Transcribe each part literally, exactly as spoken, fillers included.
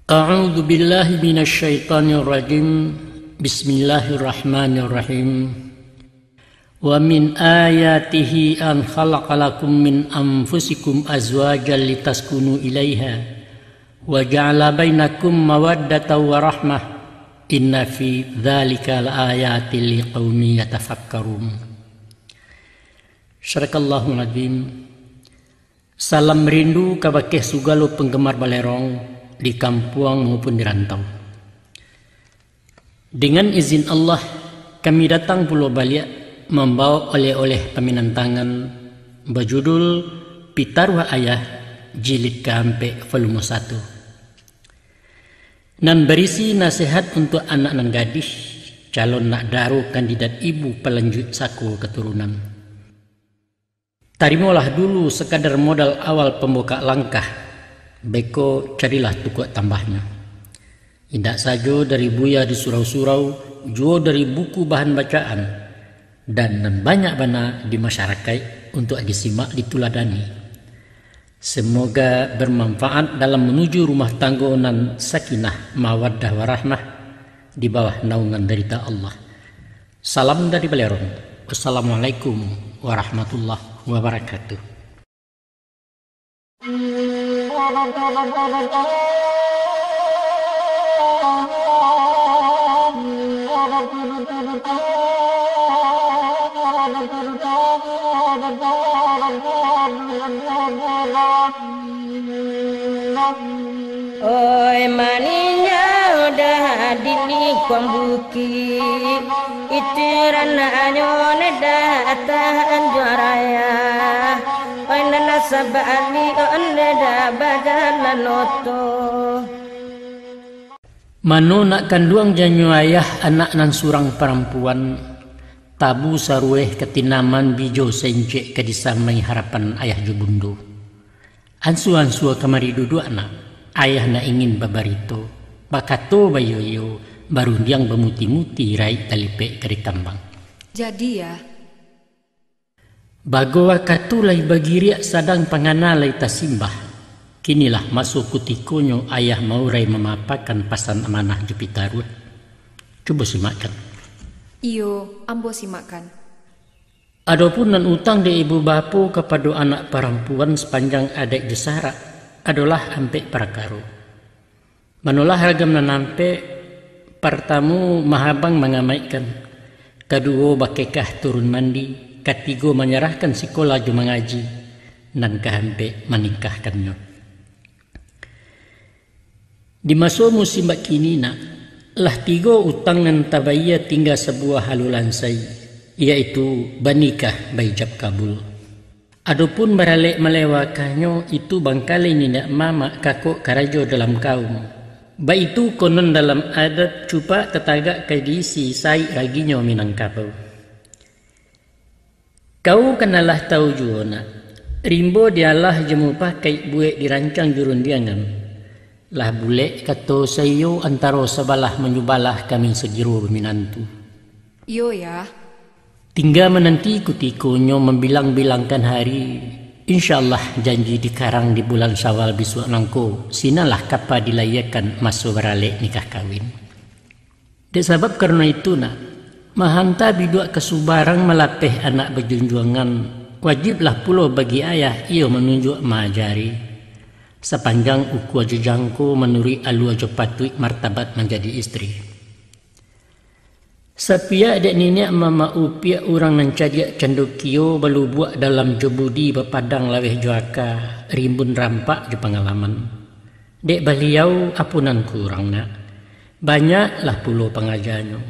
أعوذ بالله من الشيطان الرجيم. بسم الله الرحمن الرحيم. ومن آياته أن خلق لكم من أنفسكم أزواجا لتسكنوا إليها وجعل بينكم مودة ورحمة إن في ذلك لآيات لقوم يتفكرون. صدق الله العظيم. Salam rindu kabake sagalo panggamar Balerong di kampuang maupun di rantau. Dengan izin Allah, kami datang pulo baliak mambaok oleh-oleh paminantangan bajudul Pitaruah Ayah jilid kaampek, volume satu, nan barisi nasihat untuak anak nan gadih, calon nak daro kandidat ibu palanjuik sako katurunan. Tarimolah dulu sakadar modal awal pambukak langkah, beko carilah tukuak tambahnyo. Indak sajo dari buya di surau-surau, juo dari buku bahan bacaan, dan nan banyak bana di masyarakaik untuak disimak dituladani. Semoga bermanfaat dalam manuju rumah tanggo nan sakinah, mawaddah, warahmah di bawah naungan darita Allah. Salam dari Balerong. Wassalamualaikum warahmatullahi wabarakatuh. Oi, maninjau dah di lingkuang bukik, itu ranaknyo ndak tanjuang raya. Oi, nan sabalik, oh, ndak bajalan oto. Mano nak kanduang janyo ayah, anak nan surang parampuan, tabu sarueh ka tinaman, bijo sencek ka disamai, harapan ayah jo bundo. Ansua-ansua kamari duduak, nak. Ayah nak ingin babarito, bakato baiyo-iyo, barundiang bamuti-muti, raik talipek ka dikambang. Jadi, Yah? Bago wakatu lai bagiriak, sadang pangana lai tasimbah. Kinilah maso kutikonyo ayah maurai mamapakan pasan amanah jo pitaruah. Cubo simakkan. Iyo, ambo simakkan. Adopun nan utang dek ibu bapo kapado anak parampuan sapanjang adaik jo sarak, adolah ampek parakaro. Manolah ragam nan ampek, partamo, mahabang mangamaikkan, kaduo, bakekah turun mandi, katigo, manyarahkan sikola jo mangaji, nan kaampek, manikahkannyo. Di maso musim bakini, nak, lah tigo utang nan tabayia, tingga sabuah alulansai, yaitu banikah, baijab kabul. Adopun baralek malewakannyo, itu bangkalai niniak mamak, kakok karajo dalam kaum. Baitu konon dalam adat, cupak tatagak ka diisi, saik raginyo Minangkabau. Kau kan alah tau juo, nak, rimbo dialah jo mupakaik, buek dirancang jo rundiangan. Lah bulek kato saiyo, antaro sabalah manyubalah, kami sagiro baminantu. Iyo, Yah. Tingga mananti kutikonyo, mambilang-bilangkan hari. Insya Allah, janji dikarang di bulan Syawal bisuak nangko, sinanlah kapa dilayiekan maso baralek nikah kawin. Dek sabab karano itu, nak, mahanta biduak ka subarang, malapeh anak bajunjuangan, wajiblah pulo bagi ayah iyo manunjuak maajari, sapanjang ukua jo jangko, manuruik alua jo patuik, martabat manjadi istri. Sapiak dek niniak mamak upiak, urang nan cadiak candokio, balubuak dalam jo budi, bapadang laweh jo aka, rimbun rampak jo pangalaman. Dek baliau, apo nan kurang, nak? Banyaklah pulo pangajanyo.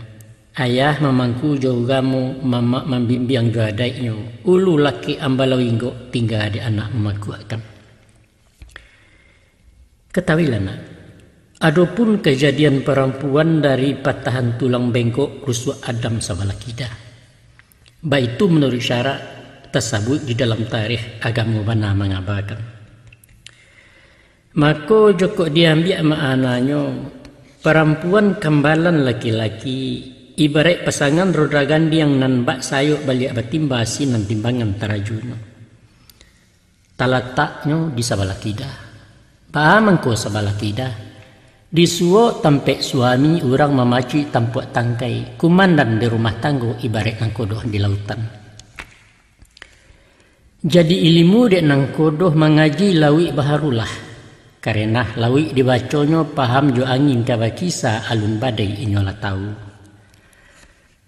Ayah mamangku jo ugamo, mamak mambimbiang jo adaiknyo, ulu lakek ambalau inggok, tingga dek anak mamakuakkan. Katahuilah, nak, adopun kajadian parampuan dari patahan tulang bengkok, rusuak adam sabalah kida, baitu manuruik syarak, tasabuik di dalam tarikh, agamo bana mangabakan. Mako, jokok diambiak maknanyo, parampuan kambalan laki-laki, ibaraik pasangan roda gandiang, nan bak sayok baliak batimba, sinan timbangan tarajunyo. Talataknyo di sabalah kida. Baa mangko sabalah kida? Di suok tampek suami urang mamacuik tampuak tangkai, kumandan di rumah tanggo ibaraik nangkodoh di lautan. Jadi ilimu dek nangkodoh mangaji lauik baharulah, karena lauik dibaconyo paham jo angin ka bakisa alun badai inyo lah tahu.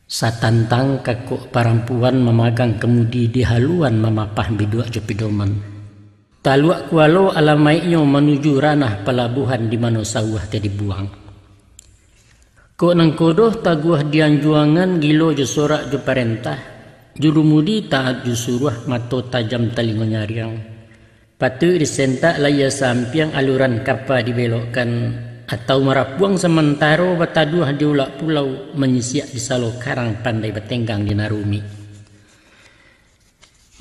Satantang kakok parampuan mamagang kamudi di haluan mamapah biduak jo pidoman. Taluak kualo alamaiknyo manuju ranah palabuhan di mano sauah ka dibuang. Kok nangkodoh taguah di anjuangan gilo jo sorak jo parentah, jurumudi taat jo suruah mato tajam talingo nyariang. Patuik disentak layia sampiang aluran kapa dibelokkan, atau marapuang samantaro bataduah di ulak pulau manyisiak di salo karang pandai batenggang di narumik.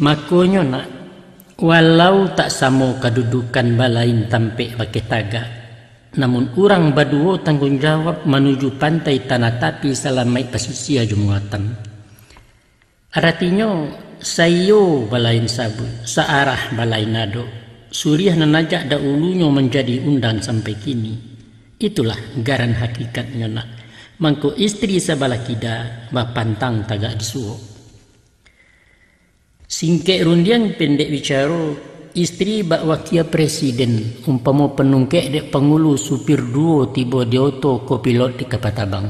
Makonyo nak, walau tak samo kadudukan balain tampek bakeh tagak, namun urang baduo tangguang jawab manuju pantai tanah tapi salamaik pasisia jo muatan. Aratinyo, saiyo balain sabuik, saarah balain adok, suriah nan ajak daulunyo manjadi undang sampai kini. Itulah garan hakikatnyo nak. Mangko istri sabalah kida bapantang tagak di suok. Singkek rundiang pendek bicaro, istri bak wakia presiden, umpamo panungkek dek pangulu supir duo tibo di oto kopilot di kapa tabang.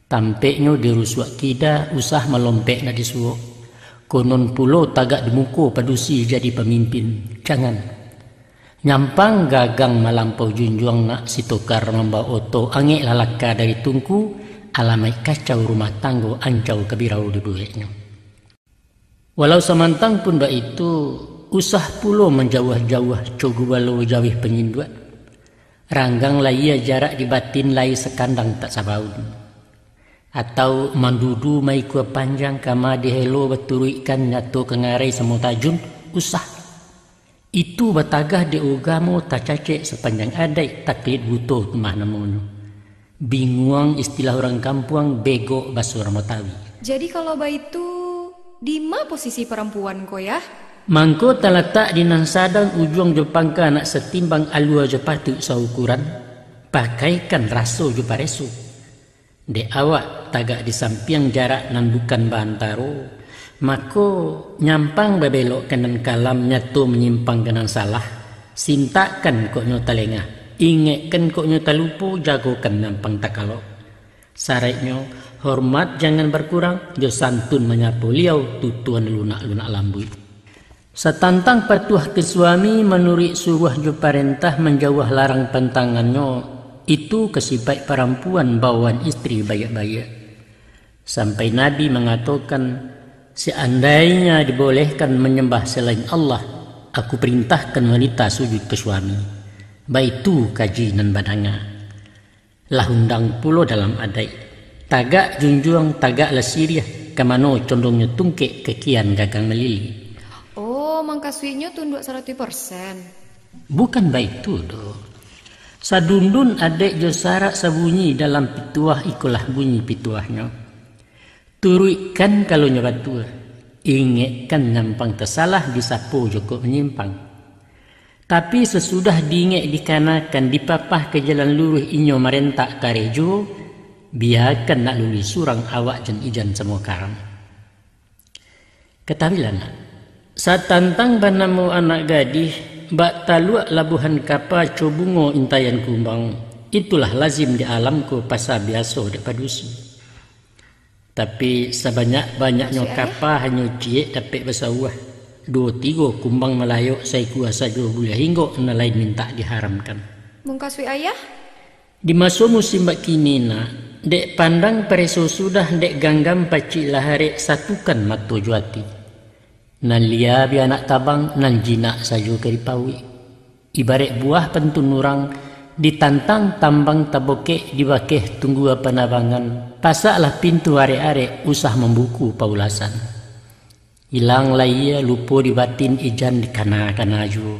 Tampeknyo di rusuak kida usah malompek nak di suok. Konon pulo tagak di muko padusi jadi pamimpin. Jangan. Nyampang gagang malampau junjuang nak sitokar mambao oto angek lalaka dari tungku, alamaik kacau rumah tanggo ancau kabirau dibueknyo. Walau samantang pun baitu, usah pulo manjauah-jauah co gubalo jauah panyinduak. Ranggang layia jarak di batin lai sakandang tak sabaun. Atau mandudu maikua panjang kama dihelo baturuikkan nyato ka ngarai samo tajun, usah. Itu batagah dek ugamo tacacek sapanjang adaik taklid buto tu mah namonyo. Binguang istilah urang kampuang begok baso urang Batawi. Jadi kalau baitu, di ma posisi parampuan ko yah? Mangko talatak di nan sadang ujuang jo pangka nak satimbang alua jo patuik saukuran, pakaikan raso jo pareso. Dek awak tagak di sampiang jarak nan bukan baantaro, mako, nyampang babelok ka nan kalam nyato manyimpang ka nan salah, sintakkan kok nyo talengah, ingekkan kok nyo talupo, jagokan nyampang takalok. Saraiknyo, hormat jangan barkurang, jo santun manyapo liau tutuan lunak-lunak lambuik. Satantang patuah ka suami manuruik suruah jo parentah manjauah larang pantangannyo, itu ka sipaik parampuan bawaan istri baiak-baiak. Sampai Nabi mangatokan, seandainya dibolehkan manyambah salain Allah, aku parintahkan wanita sujud ka suami. Baitu kaji nan badanga. Lah undang pulo dalam adaik. Tagak junjuang, tagaklah siriah, ka mano condongnyo tungkek, ka kian gagang malilik. Oh, mangkasuiknyo tunduak saratuih persen. Bukan baitu doh. Sadundun adaik jo sarak sabunyi dalam pituah, ikolah bunyi pituahnyo. Turuikkan kalau nyo batua. Ingekkan nyampang tasalah, disapo jo kok manyimpang. Tapi sasudah diingek dikanakan, dipapah ka jalan luruih inyo marentak kareh juo, biakan nak luluih surang awak jan ijan samo karam. Katahuilah nak, satantang banamo anak gadih, bak taluak labuahan kapa co bungo intaian kumbang, itulah lazim di alam ko, pasa biaso dek padusi. Tapi sabanyak-banyaknyo kapa hanyo ciek dapek basauah. Duo tigo kumbang malayok saikua sajo buliah inggok, nan lain mintak diharamkan. Mungkasuik ayah? Di maso musim bak kini nak, dek pandang pareso sudah, dek ganggam pacik lah arek, satukan mato jo ati. Nan lia bia nak tabang, nan jinak sajo ka dipauik. Ibaraik buah pantun urang, ditantang tambang tabokek, dibakeh tunggua panabangan, pasaklah pintu arek-arek, usah mambuku paulasan. Ilang layia lupo di batin, ijan dikana-kana juo.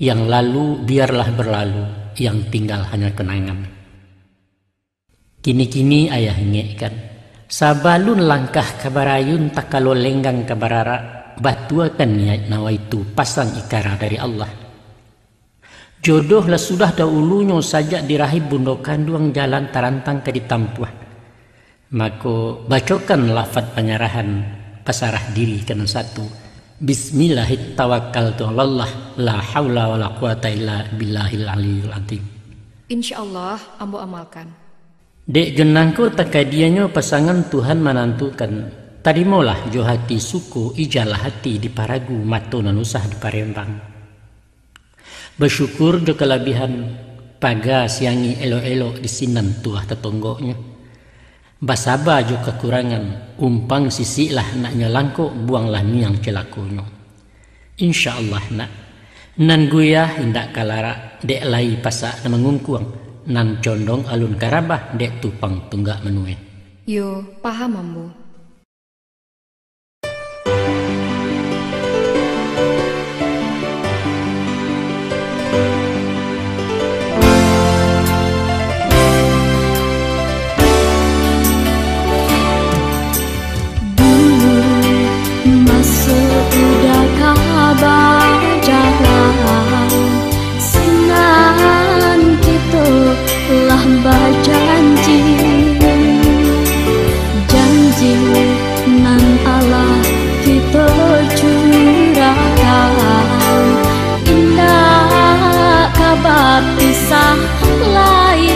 Yang lalu biarlah berlalu, yang tinggal hanyo kenangan. Kini-kini ayah ingekkan, sabalun langkah ka barayun, takalo lenggang ka bararak, batuakan niaik nawaitu, pasang ikara dari Allah. Jodoh lah sudah daulunyo sajak di rahim bundo kanduang jalan tarantang ka ditampuah. Mako, bacokan lafaz panyarahan, pasarah diri ka nan satu. Bismillahit tawakkaltu alallah, la haula wala quwata illa billahil aliyil azim. Insya Allah, ambo amalkan. Dek jo nangko takadianyo pasangan Tuhan manantukan, tarimolah jo hati suko, ijalah hati diparagu, mato nan usah diparembang. Basyukur jo kalabihan, paga siangi elok-elok di sinan tuah tatonggoknyo. Basaba jo kakurangan, umpang sisiklah nak nyo langkok, buanglah miang cilakonyo. Insya Allah nak, nan guyah indak ka larak, dek lai pasak nan mangungkuang, nan condong alun ka rabah, dek tupang tunggak manueh. Yo, paham ambo. Dulu maso udah ka bajalan, sinan kito lah bajanji. Janji nan alah kito curahkan, indak ka bapisah lai.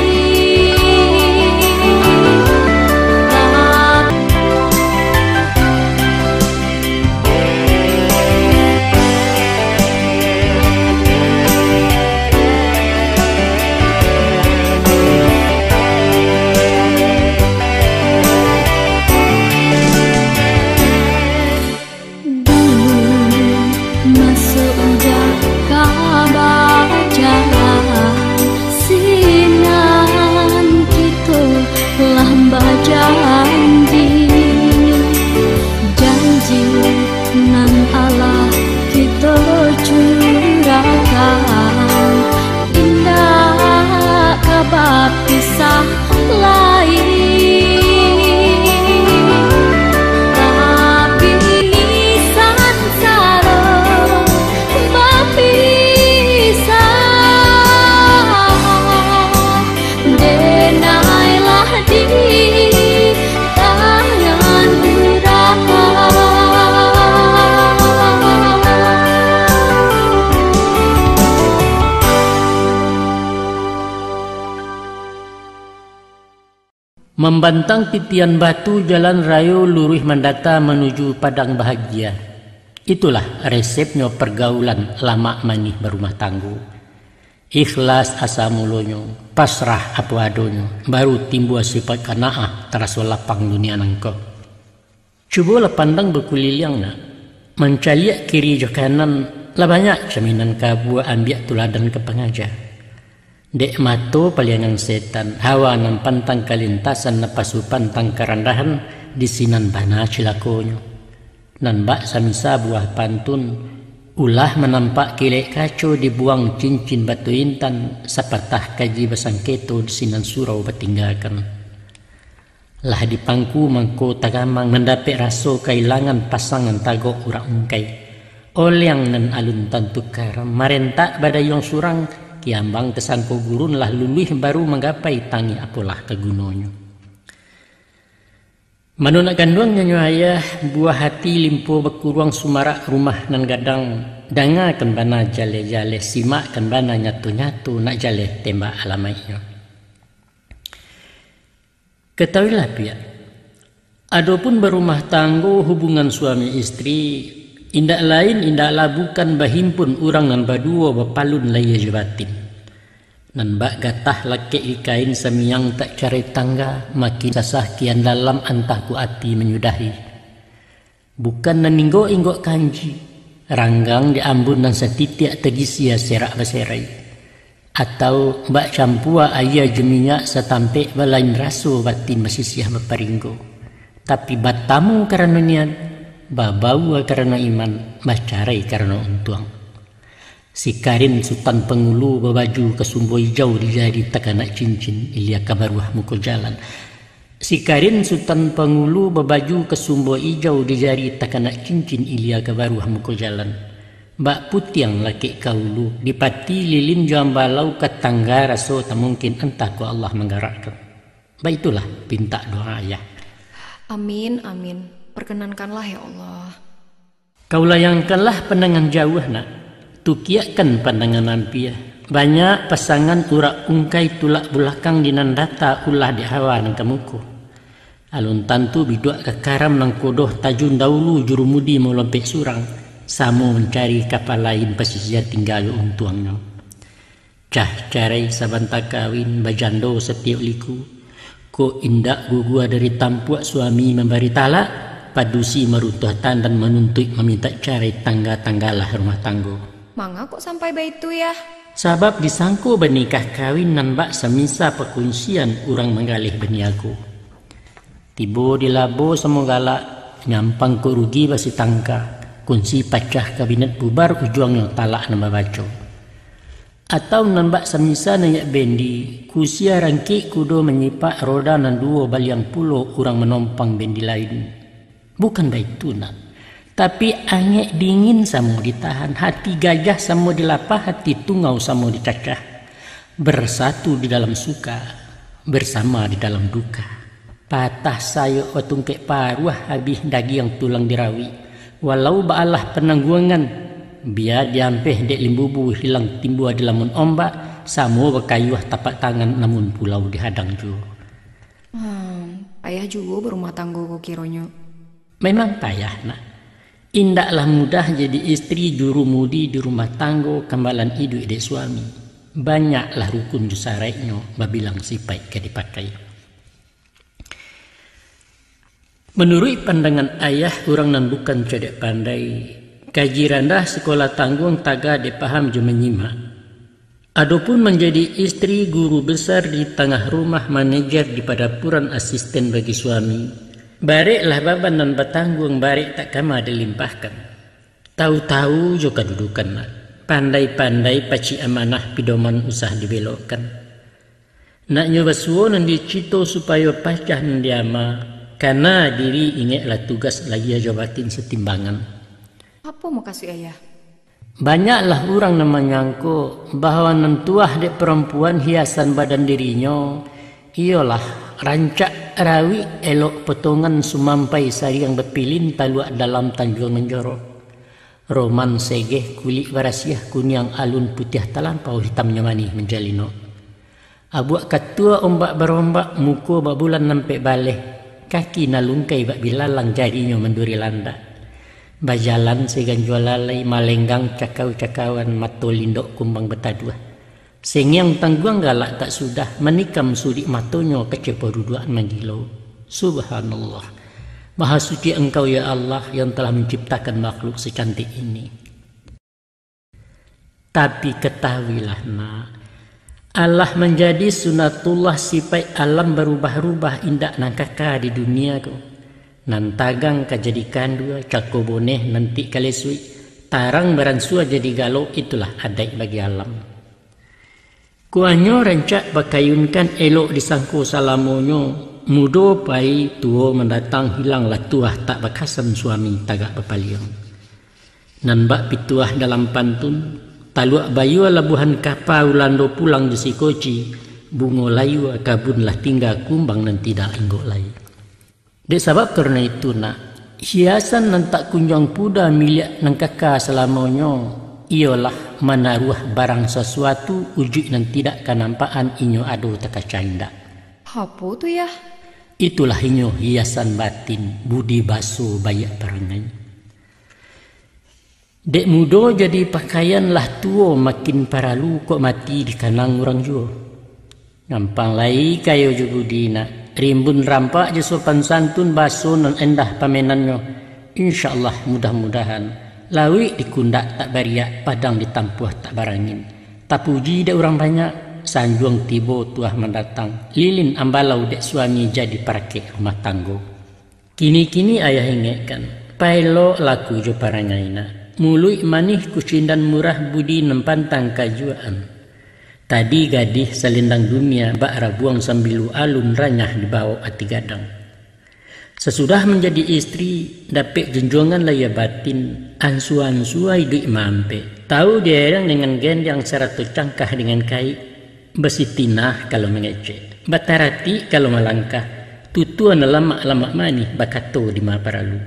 Dulu maso udah ka bajalan, sinan kito lah bajanji. Janji nan alah kito curahkan, indak ka bapisah lai. Tapi sansaro bapisah, denai lah di tangan urang. Mambantang titian batu jalan rayo luruih mandata manuju Padang Bahagia. Itulah resepnyo pergaulan lamak manih barumah tanggo. Ikhlas asa mulonyo, pasrah apo adonyo, baru timbua sifat qanaah, taraso lapang dunia nangko. Cubolah pandang bakuliliang nak, mancaliak kiri jo kanan, lah banyak caminan kabua, ambiak tuladan ka pangaja. Dek mato paliangan setan, hawa nan pantang kalintasan, napasu pantang karandahan, di sinan bana cilakonyo. Nan bak samisa buah pantun, ulah manampak kilek kaco, dibuang cincin batu intan, sapatah kaji basangketo, di sinan surau batinggakan. Lah dipangku mangko tagamang, mandapek raso kailangan, pasangan tagok urang ungkai. Oliang nan alun tantu karam, marentak badayuang surang, kiambang tasangko gurun, lah luluih baru manggapai, tangih apolah ka gunonyo. Mano nak kanduang nyo ayah, buah hati limpo bakuruang, sumarak rumah nan gadang, dangakan bana jaleh-jaleh, simakkan bana nyato-nyato, nak jaleh tembak alamaiknyo. Katahuilah piak, adopun barumah tanggo, hubungan suami istri, indak lain, indaklah bukan, bahimpun urang nan baduo, bapalun lahia jo batin. Nan bak gatah lakek di kain, samiang tak carai tangga, makin sasah kian dalam, antah ko ati manyudahi. Bukan nan inggok-inggok kanji, ranggang di ambun, nan satitiak tagisia serak baserai. Atau bak campua aia jo minyak, satampek balain raso, batin basisiah baparinggo. Tapi batamu karano niat, babaua karano iman, bacarai karano untuang. Si Karin Sutan Pangulu, babaju kasumbo ijau di jari, takana cincin ilia ka baruah muko jalan. Si Karin Sutan Pangulu, babaju kasumbo ijau di jari, takana cincin ilia ka baruah muko jalan. Bak putiang lakek ka ulu, dipati lilin jo ambalau ka tangga raso tamungkin antah ko Allah manggarakkan. Baitulah pintak doa ayah. Amin, amin. Perkenankanlah ya Allah. Kau layangkanlah pandangan jauah nak, tukiakkan pandangan ampia. Banyak pasangan urak ungkai tulak bulakang di nan data ulah di hawa nan ka muko. Alun tantu biduak ka karam nan kodoh tajun daulu jurumudi malompek surang, samo mancari kapa lain pasisia tingga jo untuangnyo. Cah carai sabanta kawin bajando satiok liku, kok indak gugua dari tampuak suami mambari talak, padusi maruntuah tandan manuntuik mamintak carai tangga-tanggalah rumah tanggo. Manga kok sampai baitu yah? Sabab disangko banikah kawin nan bak samisa pakunsian urang manggaleh baniago. Tibo di labo samo galak, nyampang kok rugi basitangka, kunsi pacah kabinet bubar ujuangnyo talak nan babaco. Atau nan bak samisa naiak bendi, kusia rangkik kudo manyipak roda nan duo baliang pulo urang manompang bendi lain. Bukan baitu nak, tapi angek dingin samo ditahan, hati gajah samo dilapah, hati tungau samo dicacah. Bersatu di dalam suka, bersama di dalam duka. Patah sayok batungkek paruah, habih dagiang tulang dirawik. Walau baalah panangguangan, bia diampeh dek limbubu, hilang timbua dilamun ombak, samo bakayuah tapak tangan namun pulau dihadang juo. Hmm, payah juo barumah tanggo ko kironyo. Memang payah nak. Indaklah mudah jadi istri jurumudi di rumah tanggo kambalan iduik dek suami. Banyaklah rukun jo saraiknyo babilang sipaik ka dipakai. Manuruik pandangan ayah urang nan bukan cadiak pandai, kaji randah sikolah tangguang taga dek paham jo manyimak. Adopun manjadi istri guru besar di tangah rumah, manajer di padapuran, asisten bagi suami, bareklah baban nan batangguang, barek tak kama dilimpahkan. Tahu-tahu jo kadudukan nak, pandai-pandai pacik amanah, pidoman usah dibelokkan. Naknyo basuo nan dicito supayo pacah nan diama, kana diri ingeklah tugas, lahia jo batin satimbangan. Apo mukasuik ayah? Banyaklah urang nan manyangko bahwa nan tuah dek parampuan hiasan badan dirinyo, iyolah rancak rawik elok potongan sumampai sariang bapilin taluak dalam tanjuang manjorok. Roman segeh kulik barasiah kuniang alun putiah talampau hitamnyo manih manjalinok. Abuak katua ombak barombak, muko bak bulan nampek baleh, kaki nan lungkai bak bilalang, jarinyo manduri landak. Bajalan saganjua lalai, malenggang cakau-cakauan, mato lindok kumbang bataduah. Sengiang tangguang galak tak sudah, manikam sudik matonyo kacepo duduak manggilo. Subhanallah, Maha Suci Engkau ya Allah yang telah menciptakan makhluk secantik ini. Tapi katahuilah nak, alah manjadi sunatullah sipaik alam barubah-rubah, indak nan kaka di dunia ko. Nan tagang ka jadi kandua, cako boneh nanti ka lesuik, tarang baransua jadi galok, itulah adaik bagi alam. Kuahnyo rancak bakayunkan, elok disangko salamonyo, mudo pai tuo mandatang, hilanglah tuah tak bakasan, suami tagak bapaliang. Nan bak pituah dalam pantun, taluak bayua labuahan kapa, ulando pulang di sikoci, bungo layua kabun lah tingga, kumbang nan tidak inggok lai. Dek sabab karano itu nak, hiasan nan tak kunjuang puda, miliak nan kaka salamonyo, iyolah manaruah barang sasuatu, ujuik nan tidak kanampak-an, inyo ado takaca indak. Apo tu yah? Itulah inyo hiasan batin, budi baso baiak parangai. Dek mudo jadi pakaian, lah tuo makin paralu, kok mati dikanang urang juo. Gampang lai kayo jo budi nak, rimbun rampak jo sopan santun, baso nan endah pamenannyo. Insya Allah, mudah-mudahan, lauik di kundak tak bariak, padang ditampuah tak barangin. Tapuji dek urang banyak, sanjuang tibo tuah mandatang, lilin ambalau dek suami, jadi parakek rumah tanggo. Kini-kini ayah ingekkan, paelok laku jo parangai nak. Muluik manih kucindan murah, budi nan pantang kajuaan. Tadi gadih salendang dunia, bak rabuang sambilu alun, ranyah dibawok ati gadang. Sasudah manjadi istri, dapek junjuangan lahia batin, ansua-ansua iduik maampek. Tawu diarang dengan gendiang sarato cangkah dengan kaik, basitinah kalau mangecek, bataratik kalau malangkah, tutua nan lamak-lamak manih bakato dima paralu.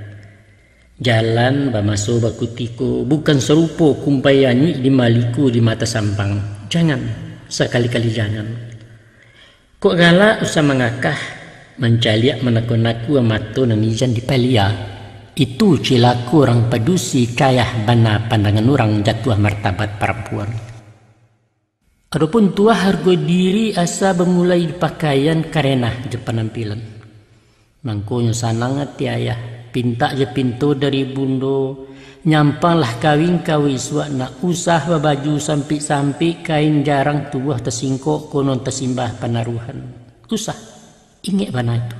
Jalan bamaso bakutiko, bukan sarupo kumpai anyuik di maliku di mata sampang. Jangan, sakali-kali jangan. Kok galak usah mangakah, mancaliak manakua-nakua mato nan ijan dipalia. Itu cilako urang padusi, kayah bana pandangan urang, jatuah martabat parampuan. Adopun tuah hargo diri asa bamulai di pakaian, karenah jo panampilan. Mangkonyo sanang ati ayah, pintak jo pinto dari bundo, nyampang lah kawin kawin suak nak usah babaju sampik-sampik, kain jarang tubuah tasingkok, konon tasimbah panaruhan. Usah, ingek bana itu.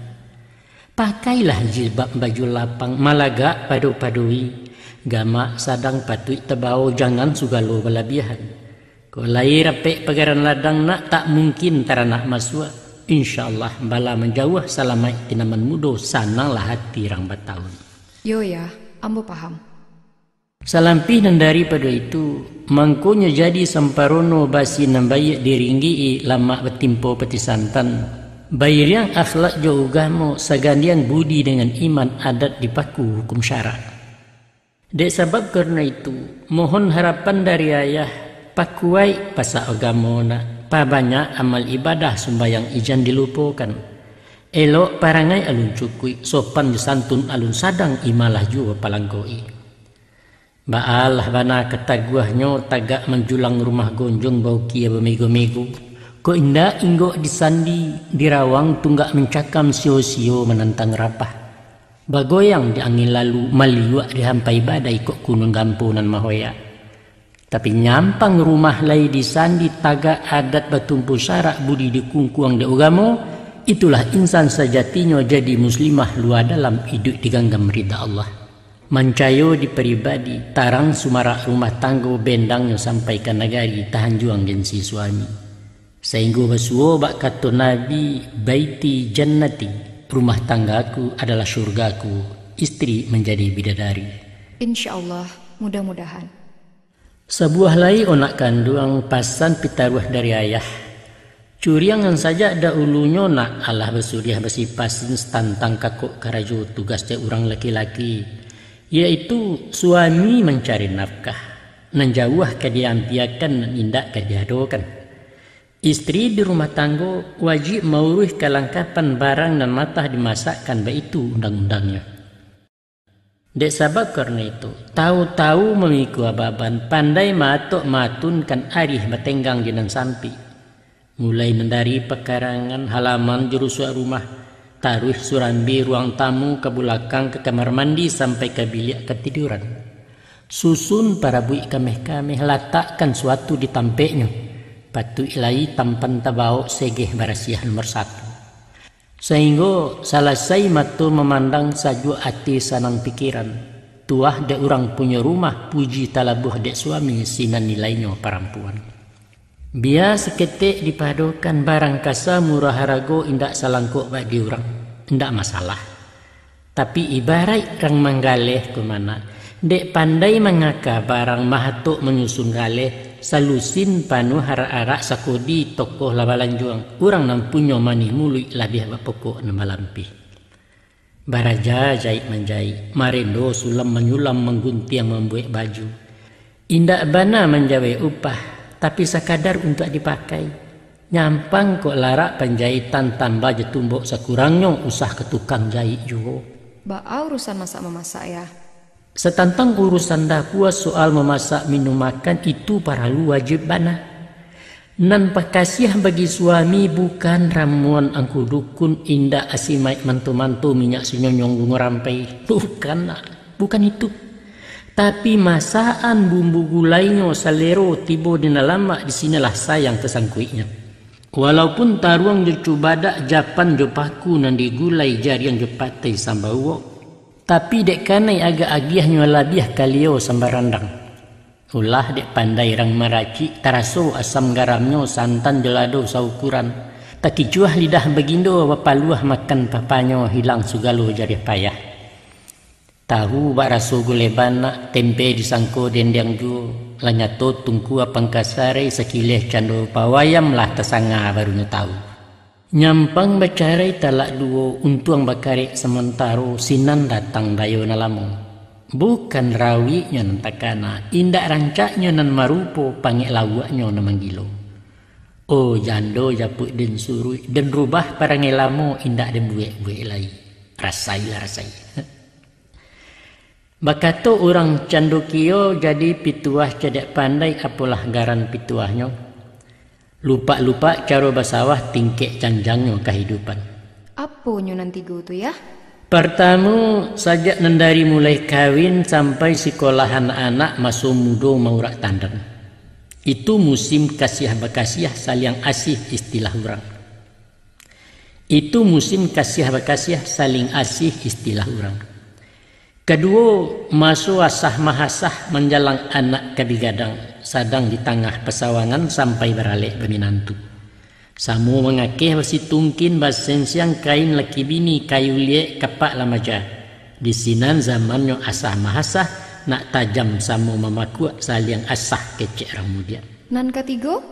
Pakailah jilbab baju lapang, malagak pado-padoi, gamak sadang patuik tabao, jangan sugalo balabiahan. Kok lai rapek pagaran ladang nak, tak mungkin taranak masuak. Insya Allah bala manjauah, salamaik tinaman mudo, sananglah hati rang batahun. Yo, Yah, ambo paham. Salampih nan daripado itu, mangkonyo jadi samparono basi nan baiak diringgik-i, lamak batimpo pati santan, bairiang akhlak jo ugamo, sagandiang budi dengan iman, adat dipaku hukum syarak. Dek sabab karano itu, mohon harapan dari ayah, pakuaik pasak agamo nak, pabanyak amal ibadah, sumbayang ijan dilupokan. Elok parangai alun cukuik, sopan jo santun alun sadang, imalah juo palangkoi. Baalah bana kataguahnyo, tagak manjulang rumah gonjong, baukia bamego-mego. Kok indak inggok di sandi, di rawang tunggak mancakam, sio-sio manantang rabah. Bagoyang di angin lalu, maliuak dihampai badai, kok kunun gampo nan mahoyak. Tapi nyampang rumah lai di sandi, tagak adat batumpu syarak, budi dikungkuang dek ugamo, itulah insan sajatinyo, jadi muslimah lua dalam, iduik diganggam rida Allah. Mancayo di paribadi, tarang sumarak rumah tanggo, bendangnyo sampai ka nagari, tahanjuang gengsi suami. Sainggo basuo bak kato Nabi, "Baiti jannati, rumah tanggaku adalah syurgaku, istri manjadi bidadari." Insya Allah, mudah-mudahan. Sabuah lai onak kanduang, pasan pitaruah dari ayah. Curiang nan sajak dahulunyo nak, alah basuriah basipasin, satantang kakok karajo tugas dek urang laki-laki, yaitu suami mancari nafkah, nan jauah ka diampiakan, nan indak ka diadokan. Istri di rumah tanggo wajib mauruih kalangkapan barang nan matah dimasakkan, baitu undang-undangnyo. Dek sabab karano itu, tawu-tawu mamikua baban, pandai maatok maatunkan, arih batenggang di nan sampik. Mulai nan dari pakarangan, halaman, jo rusuak rumah, taruih surambi, ruang tamu, ka bulakang, ka kamar mandi, sampai ka biliak katiduran. Susun parabuik kameh-kameh, latakkan suatu di tampeknyo. Patuik lai tampan tabao, segeh barasiah nomor satu. Sainggo salasai mato mamandang, sajuak ati sanang pikiran. Tuah dek urang punyo rumah, puji talabuah dek suami, sinan nilainyo parampuan. Bia saketek dipadokan, barang kasa murah harago, indak salangkok bak di urang, indak masalah. Tapi ibaraik rang manggaleh ko mah nak, dek pandai mangaka barang, mahatok manyusun galeh, salusin panuah arak-arak, sakodi tokoh lah balanjuang, urang nan punyo manih muluik, labiah bak pokok nan malampih. Baraja jaik manjaik, marendo sulam manyulam, mangguntiang mambuek baju. Indak bana manjawek upah, tapi sakadar untuak dipakai. Nyampang kok larak panjaitan, tambah jo tumbok sakurangnyo, usah ka tukang jaik juo. Baa urusan masak-mamasak, Yah? Satantang urusan dapua, soal mamasak minum makan, itu paralu wajib bana. Nan pakasiah bagi suami bukan ramuan angku dukun, indak asimaik manto-manto, minyak sinyonyong bungo rampai. Bukan, nak. Bukan itu. Tapi masakan bumbu gulainyo, salero tibo di nan lamak, di sinilah sayang tasangkuiknyo. Walaupun taruang jo cubadak, japan jo paku nan digulai, jariang jo patai samba uwok, tapi dek kanai agak agiahnyo, labiah kalio samba randang. Ulah dek pandai rang maracik, taraso asam garamnyo, santan jo lado saukuran. Takicuah lidah bagindo, bapaluah makan papanyo, hilang sagalo jarih payah. Tahu bak raso gulai banak, tempe disangko dendeng juo, lah nyato tungku apang kasarai, sakileh cando pawayam lah tasanga barunyo tahu. Nyampang bacarai talak duo, untuang bakarek samantaro, sinan datang dayo nan lamo. Bukan rawiknyo nan takana, indak rancaknyo nan marupo, pangek lauaknyo nan manggilo. Oh jando japuik den suruik, den rubah parangai lamo, indak den buek-buek lai. Rasailah, rasai. Bakato urang cando kio, jadi pituah cadiak pandai, apolah garan pituahnyo. Lupak-lupak caro basawah, tingkek janjangnyo kahidupan. Aponyo nan tigo tu, Yah? Partamo, sajak nan dari mulai kawin sampai sikolah anak-anak, maso mudo maurak tandan. Itu musim kasiah bakasiah, saliang asih istilah urang. Itu musim kasiah bakasiah, saling asih istilah urang. Kaduo, maso asah mahasah, manjalang anak ka digadang, sadang di tangah pasawangan, sampai baralek baminantu. Samo mangakeh basitungkin, basensiang kain laki bini, kayu liek kapak lamaja. Di sinan zamannyo asah mahasah, nak tajam samo mamakuak, saliang asah kecek urang mudiak. Nan katigo?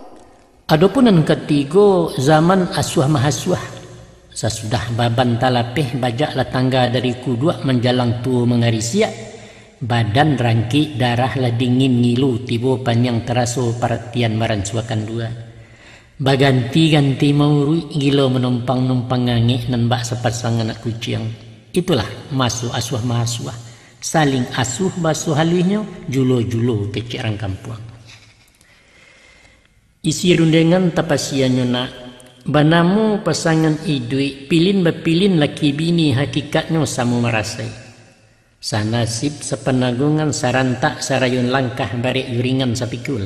Adopun nan katigo, zaman asuah mahasuah. Sasudah baban talapeh, bajak lah tangga dari kuduak, manjalang tuo mangarisiak, badan rangkik, darah lah dingin, ngilu tibo paniang, taraso paratian maransuakan dua. Baganti-ganti mauruik, gilo manumpang-numpang, ngangek nan bak sapasang anak kuciang. Itulah maso asuah mahasuah, saling asuh baso haluihnyo, julo-julo kecek urang kampuang. Isi rundiangan tapasianyo nak, banamo pasangan iduik, pilin bapilin laki bini, hakikatnyo samo marasai. Sanasib sapananggungan, sarantak sarayun langkah, barek juringan sapikul.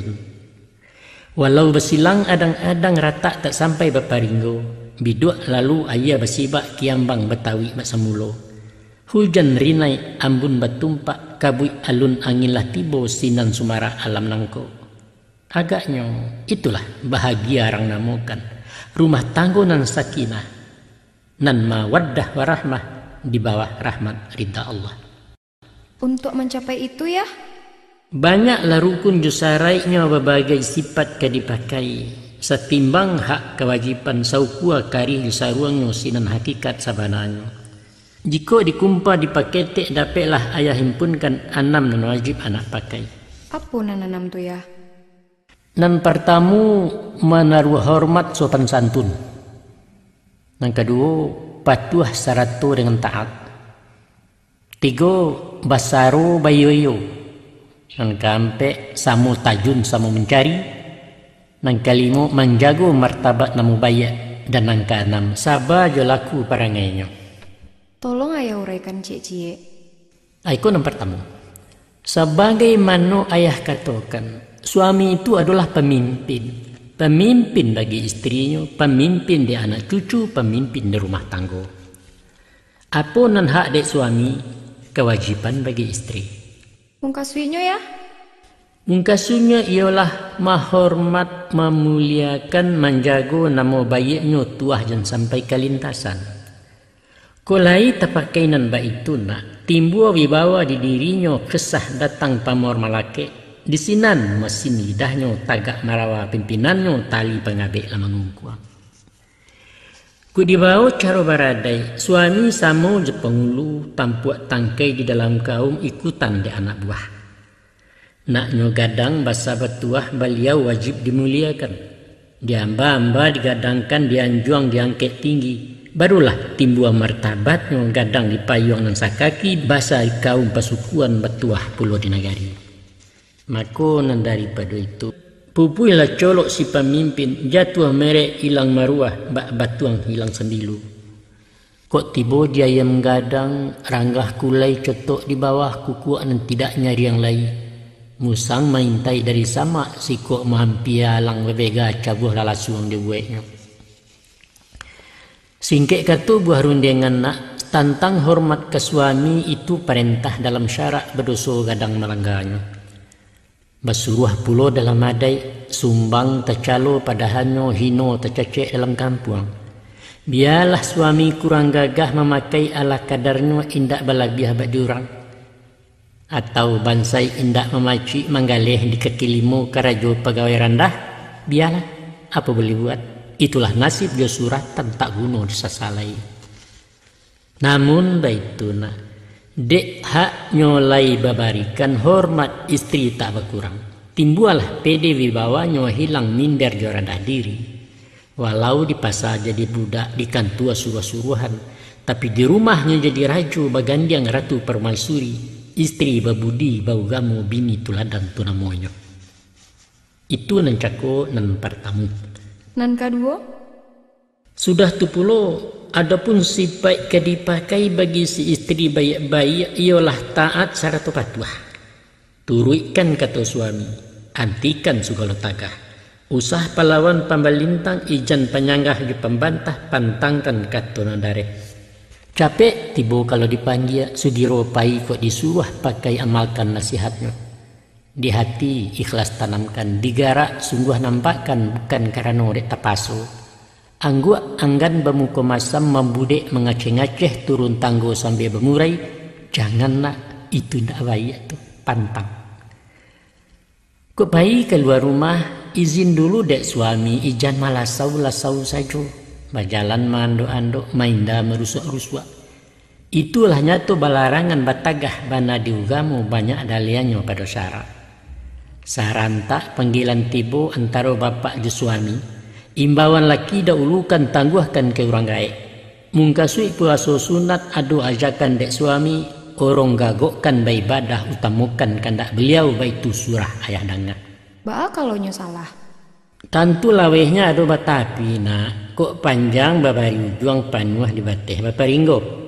Walau basilang adang-adang, ratak tak sampai baparinggo, biduak lalu aia basibak, kiambang batawik bak samulo. Hujan rinai, ambun batumpak, kabuik alun angin lah tibo, sinan sumarak alam nangko. Agaknyo, itulah bahagia urang namokan rumah tanggo nan sakinah, nan mawaddah warahmah di bawah rahmat ridha Allah. Untuak mancapai itu, Yah? Banyaklah rukun jo saraiknyo, babagai sipat ka dipakai, satimbang hak kawajiban, saukua karih jo saruangnyo, sinan hakikat sabananyo. Jikok dikumpa dipaketek, dapeklah ayah himpunkan anam nan wajib anak pakai. Apo nan anam tu, Yah? Nan partamo, manaruah hormat sopan santun. Nan kaduo, patuah sarato dengan taat. Tigo, basaro baiyo-iyo. Nan kaampek, samo tajun samo mancari. Nan kalimo, manjago martabat namo baiak. Dan nan kaanam, saba jo laku parangainyo. Tolong ayah uraikan ciek-ciek. Iko nan partamo. Sabagaimano ayah katokan, suami itu adolah pamimpin. Pamimpin bagi istrinyo, pamimpin di anak cucu, pamimpin di rumah tanggo. Apo nan hak dek suami, kawajiban bagi istri. Mungkasuiknyo, Yah? Mungkasuiknyo iyolah mahormat, mamuliakan, manjago namo baiaknyo, tuah jan sampai kalintasan. Kok lai tapakai nan baitu nak, timbua wibawa di dirinyo, kesah datang pamor malakek, di sinan masin lidahnyo, tagak marawa pimpinannyo, tali pangabek lah mangungkuang. Kok dibawo caro baradai, suami samo jo pangulu, tampuak tangkai di dalam kaum, ikutan dek anak buah. Naknyo gadang basa batuah, baliau wajib dimuliakan. Diamba-amba digadangkan, dianjuang diangkek tinggi, barulah timbua martabatnyo, gadang di payuang nan sakaki, basa di kaum pasukuan, batuah pulo di nagari. Mako nan daripado itu, pupuihlah colok si pamimpin, jatuah merek ilang maruah, bak batuang ilang sambilu. Kok tibo di ayam gadang, ranggah kulai cotok di bawah, kukuak nan tidak nyariang lai. Musang maintai dari samak, sikok maampia alang babega, cabuah lah lasuang dibueknyo. Singkek kato buah rundiangan nak, tantang hormat ka suami itu parentah dalam syarak, badoso gadang malangganyo. Basuruah pulo dalam adaik, sumbang tacalo padahanyo, hino tacacek dalam kampuang. Bialah suami kurang gagah mamakai ala kadarnyo, indak balabiah bak di urang. Atau bansai indak mamacik manggaleh di kaki limo karajo pagawai randah, bialah, apo buliah buat, itulah nasib jo suratan, tak guno disasalai. Namun baitu nak, dek haknyo lai babarikan, hormat istri tak bakurang. Timbualah pede wibawanyo, hilang minder jo randah diri. Walau di pasa jadi budak, di kantua suruah-suruahan, tapi di rumahnyo jadi rajo, bagandiang ratu parmaisuri, istri babudi, baugamo, bini tuladan tu namonyo. Itu nan cako nan partamu. Nan kaduo? Sudah tu pulo, adopun sipaik ka dipakai bagi si istri baiak-baiak, iyolah taat sarato patuah. Turuikkan kato suami, antikan sagalo tagah. Usah palawan pambalintang, ijan panyanggah jo pambantah, pantangkan kato nan dareh. Capek tibo kalau dipanggia, sugiro pai kok disuruah, pakai amalkan nasihatnyo. Di hati ikhlas tanamkan, di garak sungguah nampakkan, bukan karano dek tapaso. Angguak anggan bamuko masam, mambudek mangaceh-ngaceh, turun tanggo sambia bamurai, jangan nak, itu indak baiak tu, pantang. Kok pai kalua rumah, izin dulu dek suami, ijan malasau-lasau sajo, bajalan maandok-andok, mainda marusuak-rusuak. Itulah nyato balarangan, batagah bana di ugamo, banyak daliahnyo pado syarak. Sarantak panggilan tibo antaro bapak jo suami, imbauan laki daulukan, tangguahkan ka urang gaek. Mungkasuik puaso sunat, ado ajakan dek suami, orong gagokkan baibadah, utamokan kandak baliau, baitu surah ayah danga. Baa kalau nyo salah? Tantu lawehnyo ado batapi nak, kok panjang babari ujuang, panuah di bateh baparinggo.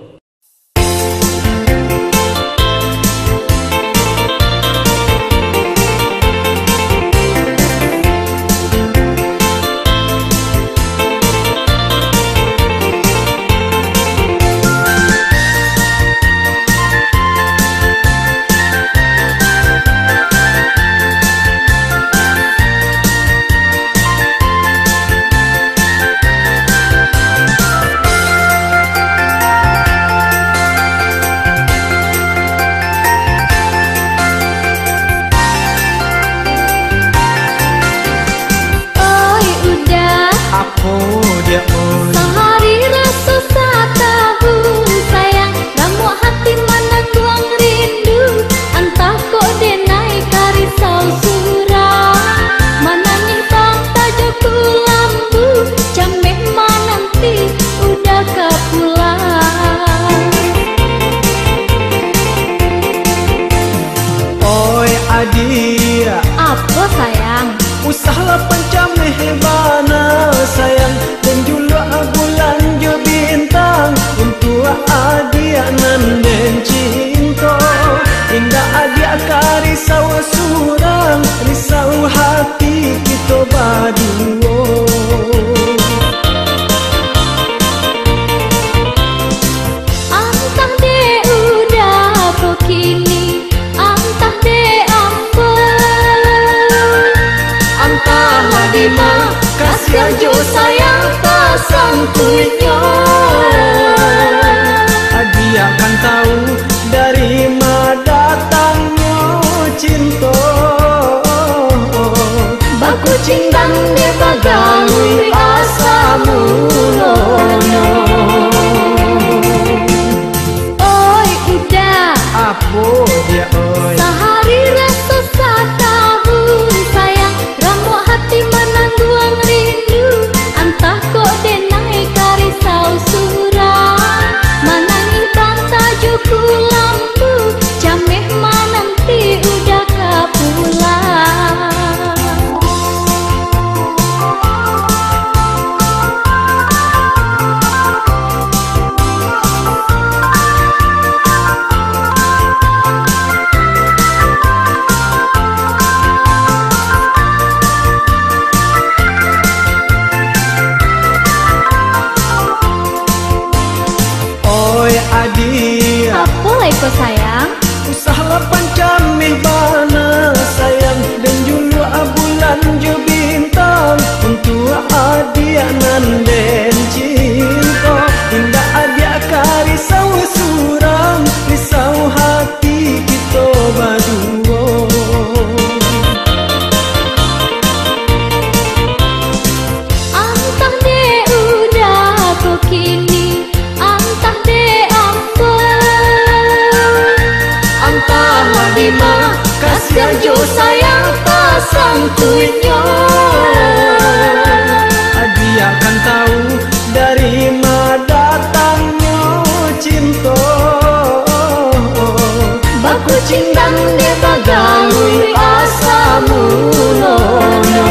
Cindang dek bagalui asa mulonyo.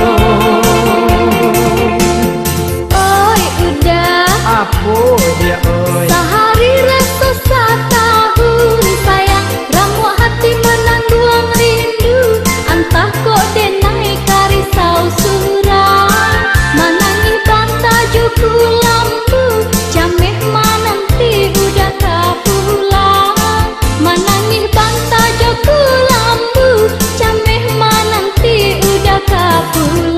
Oi, udah. Apo dia, oi? Sahari raso satahun, sayang, ramuak hati manangguang rindu. Antah kok denai ka risau surang, manangih banta jo kulambu, cameh mananti udah ka pulang. Manangih banta jo kulambu, cameh mananti udah ka pulang.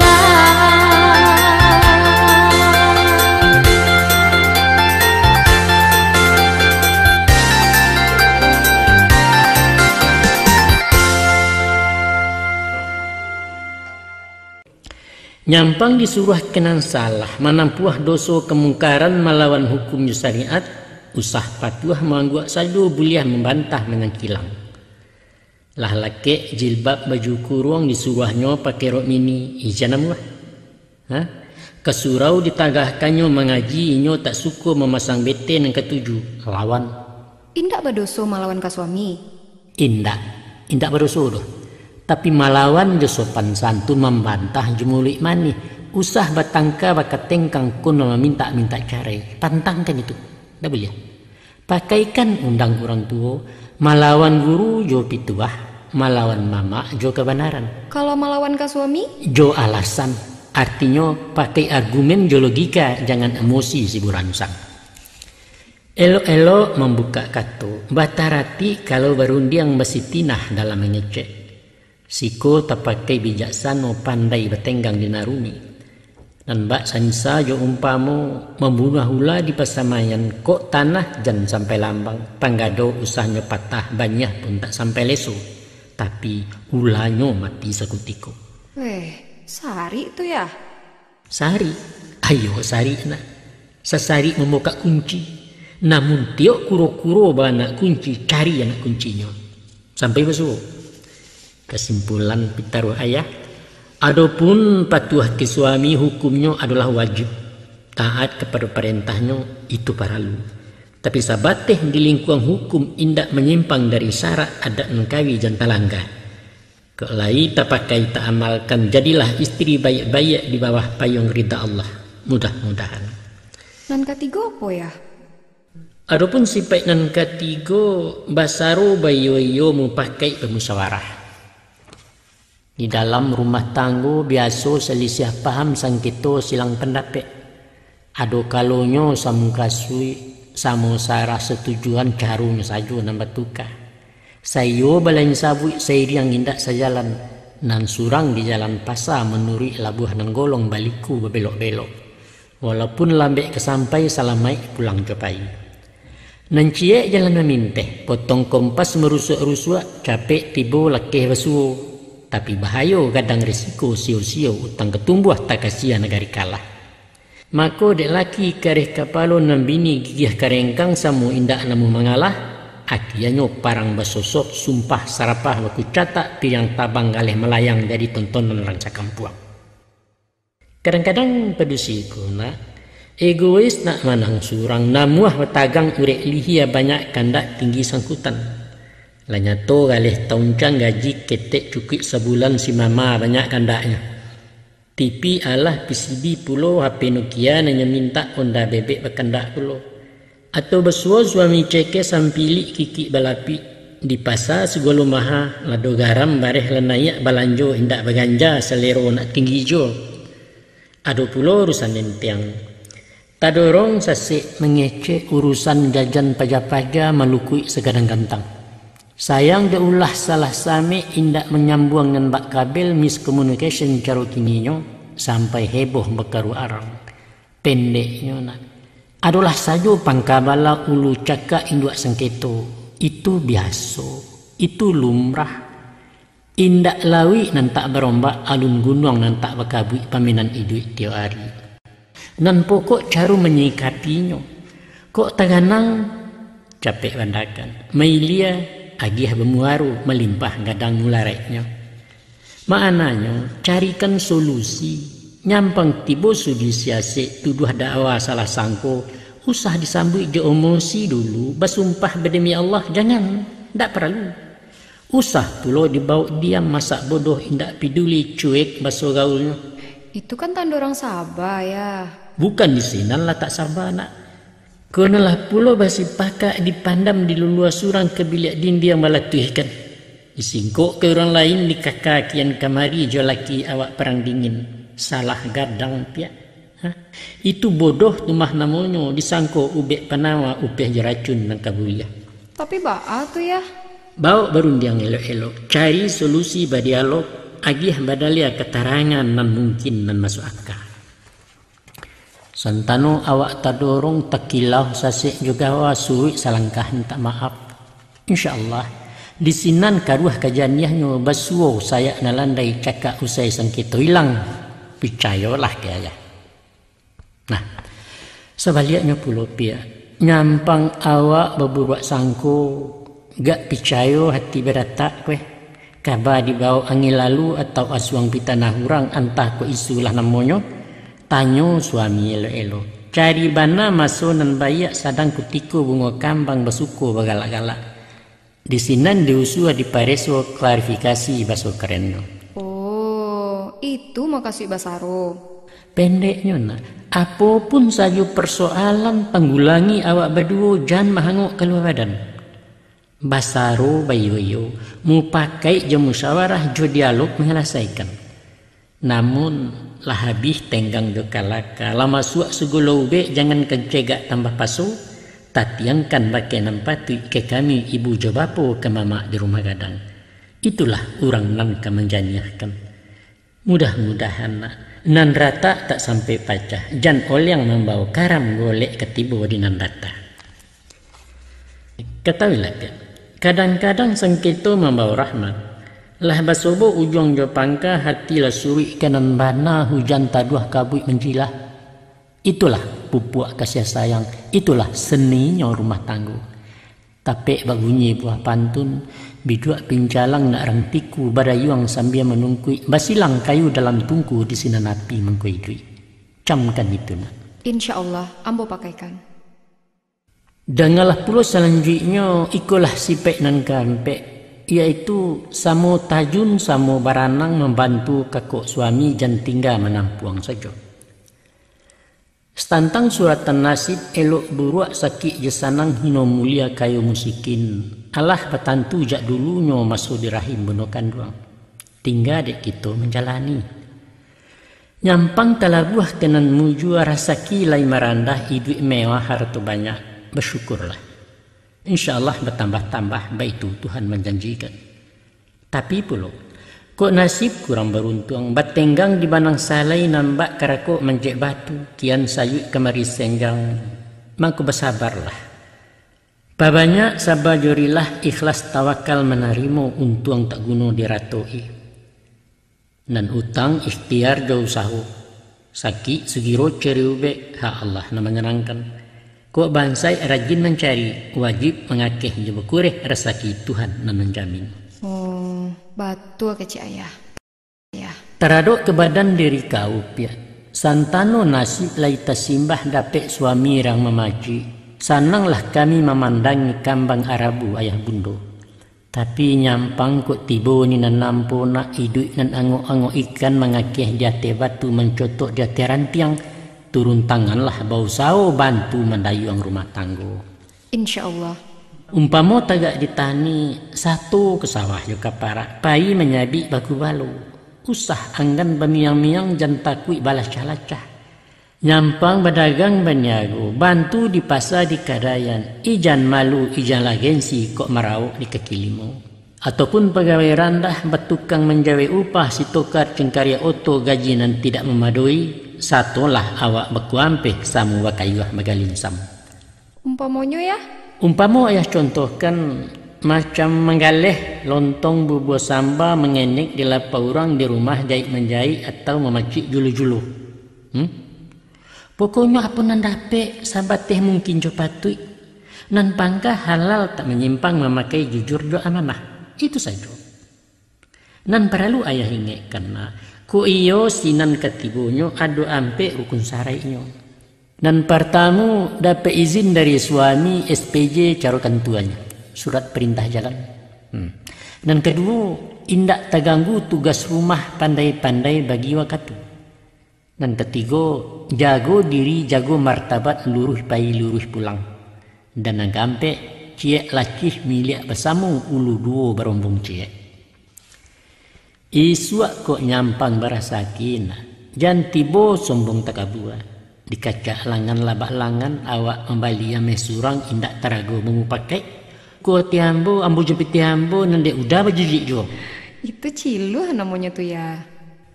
Nyampang disuruahkan nan salah, manampuah doso kamungkaran malawan hukum jo syariat, usah patuah maangguak sajo buliah mambantah manyangkilang. Lah lakek jilbab baju kuruang disuruahnyo pakai rok mini, ijan amuah. Ha? Ka surau ditagahkannyo mangaji, inyo tak suko mamasang bete nan katuju, lawan. Indak badoso malawan ka suami? Indak, indak badoso doh. Tapi malawan jo sopan santun mambantah jo muluik manih, usah batangka bakatengkang kun mamintak-mintak carai. Pantangkan itu. Ndak buliah. Pakaikan undang urang tuo, malawan guru jo pituah, malawan mamak jo kabanaran. Kalau malawan ka suami? Jo alasan. Artinyo, pakai argumen jo logika, jangan emosi si buransang. Elok-elok mambukak kato, bataratik kalau barundiang basitinah dalam mangecek. Siko tapakai bijaksano, pandai batenggang dinaruni. Nan bak sansa jo umpamo, mambunuah ula di pasamayan, kok tanah jan sampai lambang, panggado usahnyo patah, baniah pun tak sampai leso, tapi ulanyo mati sakutiko. Weh, sarik tu yah. Sarik? Ayo sarik nak. Sasarik mamukak kunci. Namun tiok kuro-kuro baanak kunci, cari anak kuncinyo. Sampai basuo. Kasimpulan pitaruah ayah, adopun patuah ka suami hukumnyo adolah wajib. Taat kapado parantahnyo itu paralu. Tapi sabateh di lingkuang hukum indak manyimpang dari syarak adat nan kawi jan talangga. Kok lai tapakai taamalkan, jadilah istri baiak-baiak di bawah payuang rida Allah. Mudah-mudahan. Nan katigo apo, yah? Adopun sipaik nan katigo, basaro baiyo-iyo mupakaik bamusyawarah. Di dalam rumah tanggo biaso salisiah paham, sangketo, silang pandapek. Ado kalonyo samukasuik, samo saarah satujuan, caronyo sajo nan batuka. Saiyo balain sabuik, sairiang indak sajalan, nan surang di jalan pasa, manuruik labuah nan golong, baliku babelok-belok. Walaupun lambek ka sampai, salamaik pulang jo pai. Nan ciek jalan maminteh, potong kompas marusuak-rusuak, capek tibo lakeh basuo. Tapi bahayo gadang risiko, sio-sio utang ka tumbuah, takasia nagari kalah. Mako dek laki kareh kapalo, nan bini gigih karengkang, samo indak namuah mangalah, akianyo parang basosok, sumpah sarapah bakucatak, piriang tabang galeh malayang, jadi tontonan ranca kampuang. Kadang-kadang padusi ko nak, egois nak manang surang, namuah batagang urek lihia, banyak kandak tinggi sangkutan. Lah nyato galeh tauncang, gaji ketek cukuik sabulan, si mama banyak kandaknyo. T V alah, P C B pulo, H P Nokia nan nyo mintak, Honda bebek bakandak pulo. Atau basuo suami cekeh, sampilik kikik balapik, di pasa sagalo maha, lado garam bareh lah naiak, balanjo indak baganja, salero nak tinggi juo. Ado pulo urusan entiang. Tadorong sasek mangecek, urusan jajan paja-paja, malukuik sagadang gantang. Sayang dek ulah salah samek, indak manyambuang nan bak kabel, miscommunication caro kininyo, sampai heboh bakaruah arang. Pendeknyo nak, adolah sajo pangka bala, ulu cakak induak sangketo. Itu biaso, itu lumrah. Indak lauik nan tak barombak, alun gunuang nan tak bakabuik, pamainan iduik tiok ari. Nan pokok caro manyikapinyo. Kok taganang, capek bandakan. Mailia, agiah bamuaro, malimpah gadang mulareknyo. Maknanyo, carikan solusi. Nyampang tibo sudi siasek, tuduah dakwa salah sangko, usah disambuik jo emosi dulu, basumpah bademi Allah, jangan, ndak paralu. Usah pulo dibaok diam, masak bodoh indak piduli, cuek baso gaulnyo. Itu kan tando urang saba, Yah. Bukan di sinan latak saba, nak. Konolah pulo basipakak dipandam dilulua surang ka biliak dindiang balatuihkan. Disingkok ka urang lain, dikaka kian kamari jo laki awak parang dingin. Salah gadang piak. Ha? Itu bodoh tu mah namonyo, disangko ubek panawa, upeh jo racun nan ka buliah. Tapi baa tu, Yah? Baok barundiang elok-elok, cari solusi badialog, agiah badalia katarangan nan mungkin, nan masuak aka. Santano awak tadorong, takilau sasek jo gawa, suruik salangkah mintak maaf. Insya Allah, di sinan karuah kajaniahnyo, basuo sayak nan landai, cakak usai sangketo ilang, picayolah ka Ayah. Nah, sabaliaknyo pulo piak, nyampang awak baburuak sangko, gak picayo hati baratak kueh. Kaba dibaok angin lalu atau asuang pitanah urang, antah kok isulah namonyo, tanyo suami elok-elok. Cari bana maso nan baiak, sadang kutiko bungo kambang basuko bagalak-galak. Di sinan diusua dipareso, klarifikasi baso karennyo. Oh, itu makasuik basaro. Pendeknyo nak, apo pun sajo parsoalan, tanggulangi awak baduo, jan mahangok kalua badan. Basaro baiyo-iyo, mupakaik jo musyawarah, jo dialog manyalasaikan. Namun, lah habih tenggang jo kalaka, lah masuak sagalo ubek, jangan kancegak tambah paso, tatiangkan bakeh nan patuik ka kami ibu jo bapo, ka mamak di rumah gadang. Itulah urang nan ka manjaniahkan. Mudah-mudahan nak, nan ratak tak sampai pacah, jan oliang mambao karam, golek ka tibo di nan datak. Katahuilah piak, kadang-kadang sangketo mambao rahmat. Lah basobo ujuang jo pangka, hati lah suruik ka nan bana, hujan taduah kabuik manjilah. Itulah pupuak kasiah sayang, itulah seninyo rumah tanggo. Tapek babunyi buah pantun, biduak pincalang nak rang tiku, badayuang sambia manungkuik, basilang kayu dalam tungku, di sinan api mangko iduik. Camkan itu nak. Insya Allah, ambo pakaikan. Dangalah pulo salanjuiknyo, ikolah sipek nan kaampek, yaitu samo tajun, samo baranang, mambantu kakok suami, jan tingga manampuang sajo. Satantang suratan nasib, elok buruak, sakik jo sanang, hino mulia, kayo musikin, alah batantu jak dulunyo, maso di rahim bundo kanduang. Tingga dek kito manjalani. Nyampang talabuah ka nan mujua, rasaki lai marandah, iduik mewah, harato banyak, basyukurlah. Insya Allah batambah-tambah, baitu Tuhan manjanjikan. Tapi pulo, kok nasib kurang baruntuang, batenggang di banang salai, nan bak karakok manjek batu, kian sayuik kamari senggang, mangko basabarlah. Pabanyak saba jo rilah, ikhlas tawakal manarimo, untuang tak guno diratoi. Nan utang ikhtiar jo usaho, sakik sugiro cari ubek, hak Allah nan manyanangkan. Kok bansaik rajin mancari, wajib mangakeh jo bakureh, rasaki Tuhan nan manjamin. Oh, batua kecek Ayah. Ayah. Taradok ka badan diri kau piak. Santano nasib lai tasimbah, dapek suami rang mamacik. Sananglah kami mamandangi kambang arabu ayah bundo. Tapi nyampang kok tibo ni nan ampo nak, iduik nan angok-angok ikan mangakeh di ateh batu, mancotok di ateh rantiang, turun tanganlah bausaho bantu mandayuang rumah tanggo. Insya Allah. Umpamo tagak di tani, sato ka sawah jo ka parak, pai manyabik bagubalo. Usah anggan bamiang-miang, jan takuik balacah-lacah. Nyampang badagang baniago, bantu di pasa di kadaian, ijan malu, ijanlah gengsi, kok marawok di kaki limo. Ataupun pagawai randah, batukang manjawek upah, sitokar cengkariak oto, gaji nan tidak mamadoi, satolah awak bakuampeh, samo bakayuah bagalinsam. Umpamonyo, Yah? Umpamo Ayah contohkan, macam manggaleh lontong bubua samba, mangenek di lapa urang, di rumah jaik-manjaik, atau mamacik juluh-juluh. Hmm? Pokoknyo apo nan dapek, sabateh mungkin jo patuik. Nan pangka halal tak manyimpang, mamakai jujur jo amanah. Itu sajo. Nan paralu Ayah ingekkan nak, kok iyo sinan ka tibonyo, ado ampek rukun saraiknyo. Nan partamo, dapek izin dari suami, S P J, caro kantuanyo, surat perintah jalan. Hmm. Nan kaduo, indak taganggu tugas rumah, pandai-pandai bagi wakatu. Nan katigo, jago diri, jago martabat, luruih pai, luruih pulang. Dan nan kaampek, ciek lacih miliak basamo, ulu duo barombong ciek. Isuak kok nyampang barasaki nak, jan tibo sombong takabua. Dikacak langan labak langan, awak mambali ameh surang, indak tarago bamupakaik. Kuo ti ambo, ambo jo pitih ambo, nan dek uda bajijik juo. Itu ciluah namonyo tu, Yah.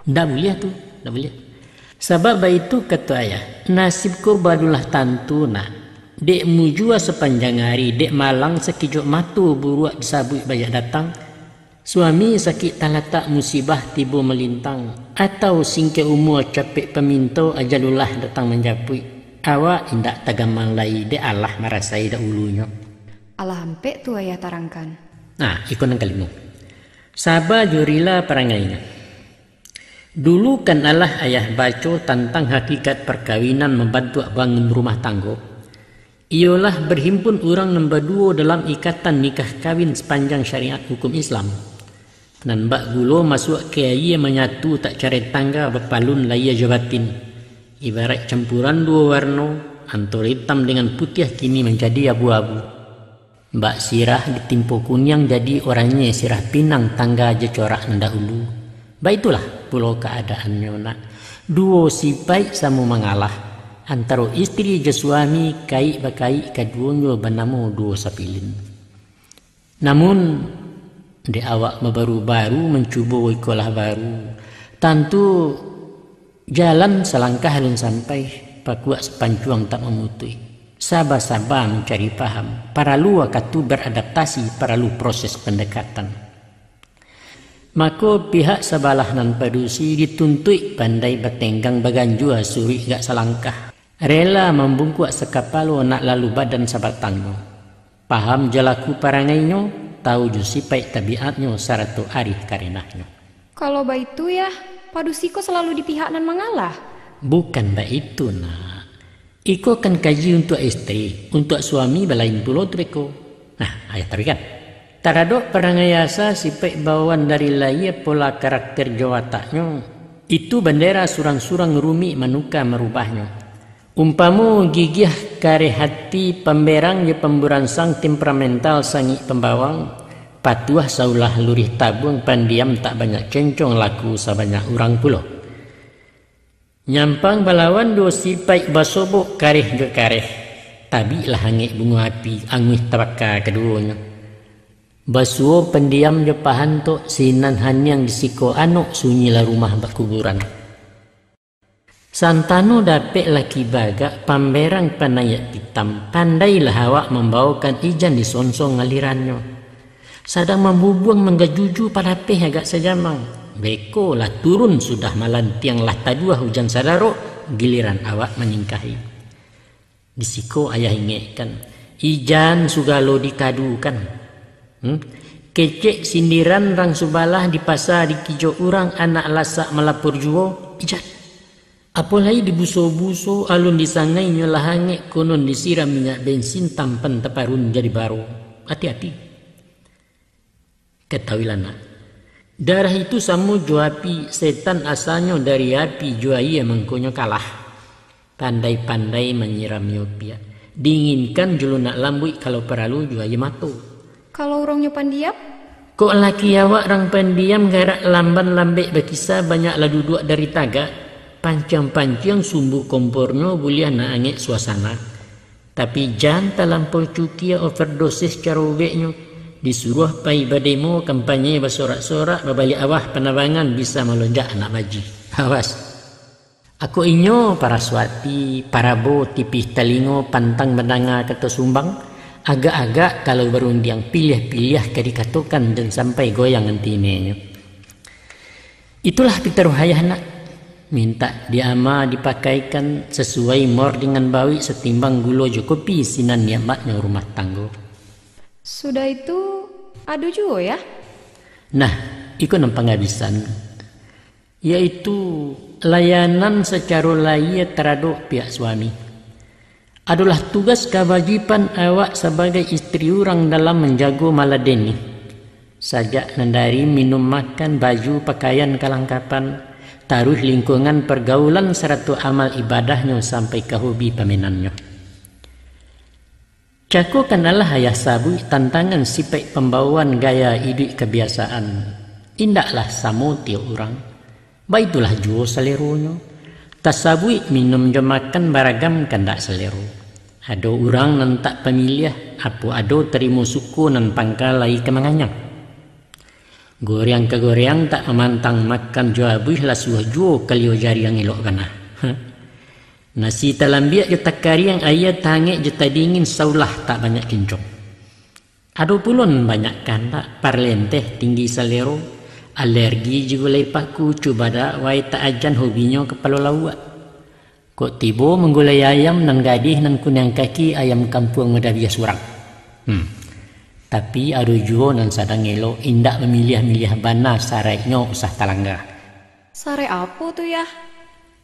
Ndak buliah tu, ndak buliah. Sabab baitu kato ayah, nasib ko badulah tantu nak. Dek mujua sapanjang ari, dek malang sakijok mato, buruak disabuik baiak datang. Suami sakik talatak, musibah tibo malintang, atau singkek umua capek paminto, ajalulah datang manjapuik. Awak indak tagamang lai, dek alah marasai dahulunyo. Alah ampek tu ayah tarangkan. Nah, iko nan kalimo. Saba jo rila parangainyo. Dulu kan alah ayah baco tantang hakikat parkawinan mambantuak bangun rumah tanggo. Iyolah, barhimpun urang nan baduo dalam ikatan nikah kawin sapanjang syariat hukum Islam. Nan bak gulo masuak ka aia, manyatu tak carai tangga, bapalun lahia jo batin. Ibaraik campuran duo warno, antaro itam dengan putiah, kini manjadi abu-abu. Bak sirah ditimpo kuniang, jadi oranye sirah pinang, tangga jo corak nan dahulu. Baitulah pulo kaadaannyo nak. Duo sipaik samo mangalah, antaro istri jo suami, kaik bakaik kaduonyo banamo duo sapilin. Namun, dek awak babaru-baru mancubo ikolah baru, tantu jalan salangkah alun sampai, pakuak sapancuang tak mamutuih. Saba-saba mancari paham, paralu wakatu beradaptasi, paralu proses pendekatan. Mako, pihak sabalah nan padusi dituntuik pandai batenggang, baganjua suruik gak salangkah. Rela mambungkuak sakapalo, nak lalu badan sabatangnyo. Paham jo laku parangainyo, tahu jo sipaik tabiatnyo, sarato arih karenahnyo. Kalau baitu, Yah, padusi ko salalu di pihak nan mangalah? Bukan baitu, nak. Iko kan kaji untuak istri, untuak suami balain pulo tu beko. Nah, ayah taruihkan. Taradok parangai asa, sipaik bawaan dari lahia, pola karakter jo wataknyo, itu bandera surang-surang, rumik manuka marubahnyo. Umpamo gigiah kareh hati, pamberang jo pamburansang, temperamental sangik pambawang, patuah saulah lurih tabuang, pandiam tak banyak cencong, laku sabanyak urang pulo. Nyampang balawan duo sipaik, basobok kareh jo kareh, tabiklah angek bungo api, anguih tabaka kaduonyo. Basuo pandiam jo pahantok, sinan haniang di siko anok, sunyilah rumah bakuburan. Santano dapek laki bagak, pamberang panaiak pitam, pandailah awak mambaokan, ijan disonsong alirannyo. Sadang mambubuang manggajuju, palapeh agak sajamang. Beko lah turun sudah malantiang, lah taduah ujan sadarok, giliran awak maningkahi. Di siko ayah ingekkan, ijan sugalo dikadukan. Hmm? Kecek sindiran rang subalah, di pasa dikijok urang, anak lasak malapor juo, ijan. Apo lai dibuso-buso, alun disangainyo lah angek, konon disiram minyak bensin, tampan taparun jadi baro. Ati-ati. Katahuilah nak, darah itu samo jo api, setan asalnyo dari api, jo aia mangkonyo kalah. Pandai-pandai manyirami opiak, dinginkan jo lunak lambuik, kalau paralu jo aia mato. Kalau urongnyo pandiam? Kok laki awak rang pandiam, garak lamban lambek bakisa, banyaklah duduak dari tagak, panciang-panciang sumbu kompornyo, buliah nak angek suasana. Tapi jan talampau cukia, overdosis caro ubeknyo. Disuruah pai bademo, kampanye basorak-sorak, babaliak awah panabangan, bisa malonjak anak baji. Awas. Ako inyo, Paraswati, parabo, tipih talingo, pantang mandanga kato sumbang, agak-agak kalau barundiang, piliah-piliah ka dikatokan, jan sampai goyang antinenyo. Itulah pitaruah ayah nak, mintak diama dipakaikan, sasuai mor dengan bawik, satimbang gulo jo kopi, sinan nikmatnyo rumah tanggo. Sudah itu, ado juo, Yah? Nah, iko nan pangabisan, yaitu layanan sacaro lahia taradok pihak suami. Adolah tugas kawajiban awak sabagai istri urang dalam manjago maladeni. Sajak nan dari minum makan, baju, pakaian, kalangkapan, taruih lingkungan pergaulan sarato amal ibadahnyo sampai ka hobi pamenannyo. Cako kanlah ayah sabuik tantangan sipaik pambawaan gaya iduik kabiasaan. Indaklah samo tiok urang. Baitulah juo saleronyo. Tasabuik minum jo makan baragam kandak salero. Ado urang nan tak pamiliah, apo ado tarimo suko nan pangka lai ka manganyang. Goreang ka goreang tak mamantang makan jo abuih lasuah juo kalio jariang elok bana. Nasi talambiak jo takariang aia tangek jo tadingin saulah tak banyak kincong. Ado pulo nan banyak kandak, parlenteh tinggi salero, alergi jo gulai paku, cubadak wae tak ajan hobinyo kapalo lauak. Kok tibo manggulai ayam nan gadih nan kuniang kaki ayam kampuang madabiah surang. Hmm. Tapi ado juo nan sadang elok indak mamiliah-miliah bana saraiknyo usah talangga. Saraik apo tu, Yah?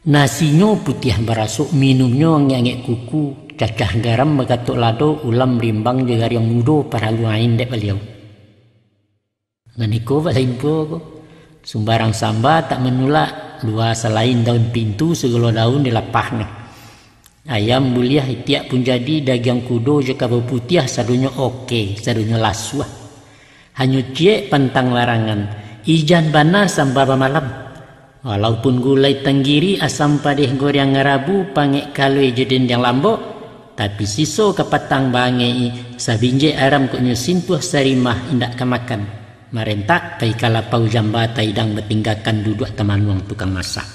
Nasinyo putiah barasok, minumnyo angek-angek kuku, cacah garam bakatok lado, ulam rimbang jo gariang mudo paralu ain dek baliau. Nan iko bak saimpo ko, sumbarang samba tak manulak, lua salain daun pintu sagalo daun dilapah nyo. Ayam buliah itiak pun jadi, dagiang kudo jo kabau putiah sadonyo oke, sadonyo lasuah. Hanyo ciek pantang larangan, ijan bana samba bamalam. Walaupun gulai tanggiri, asam padeh goreang ngarabu, pangek kalui jo dendeng lambok, tapi siso kapatang baangek i, sabinjek aram kok nyo sintuah sarimah indak ka makan. Marentak pai ka lapau jamba taidang batinggakan duduak tamanuang tukang masak.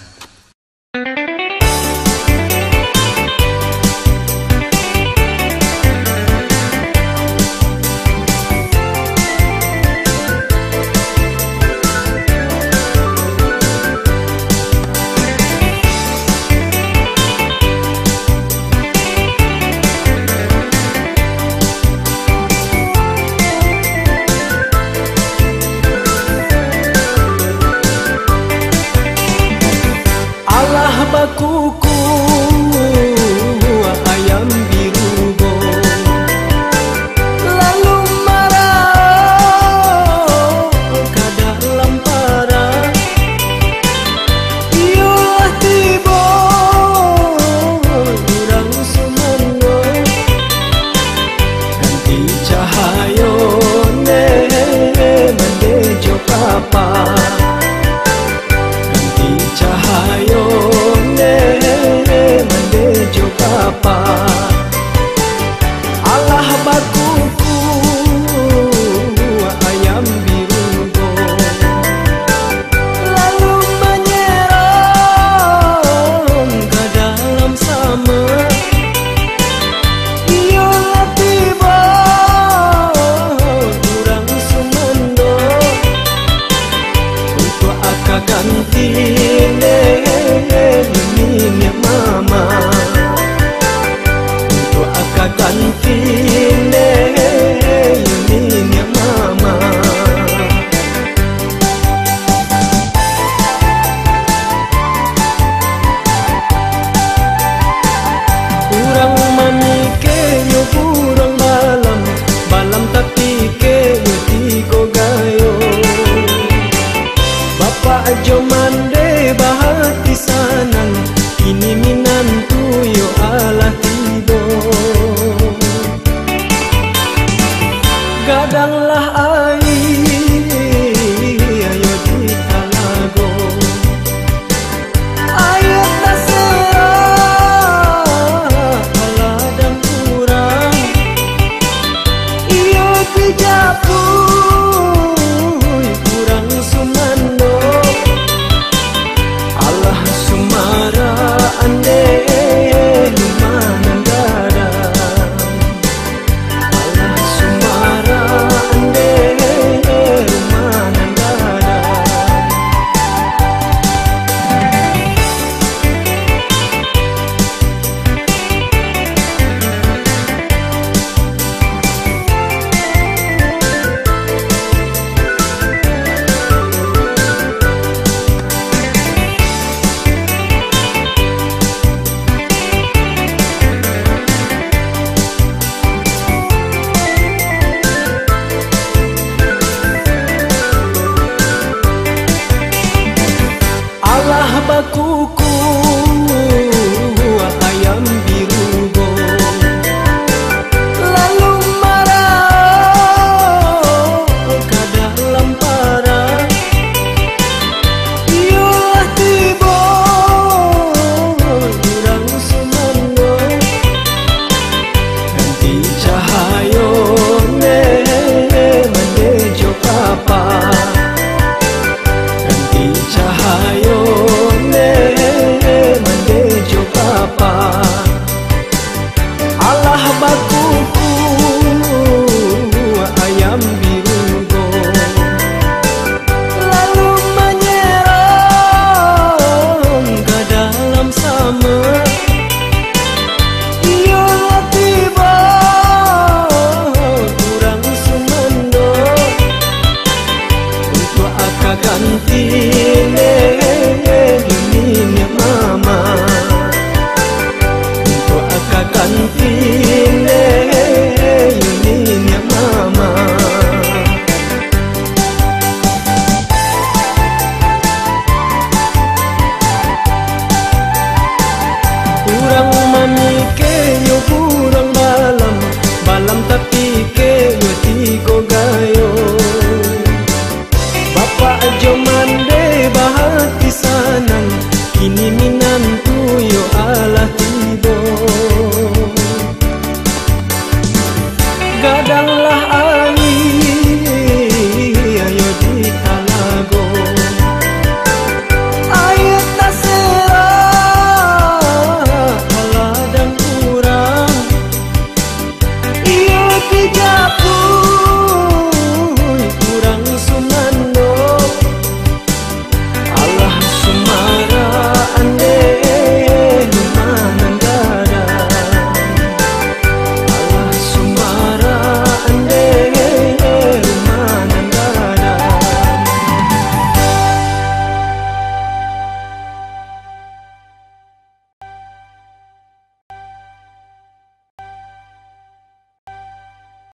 Kadanglah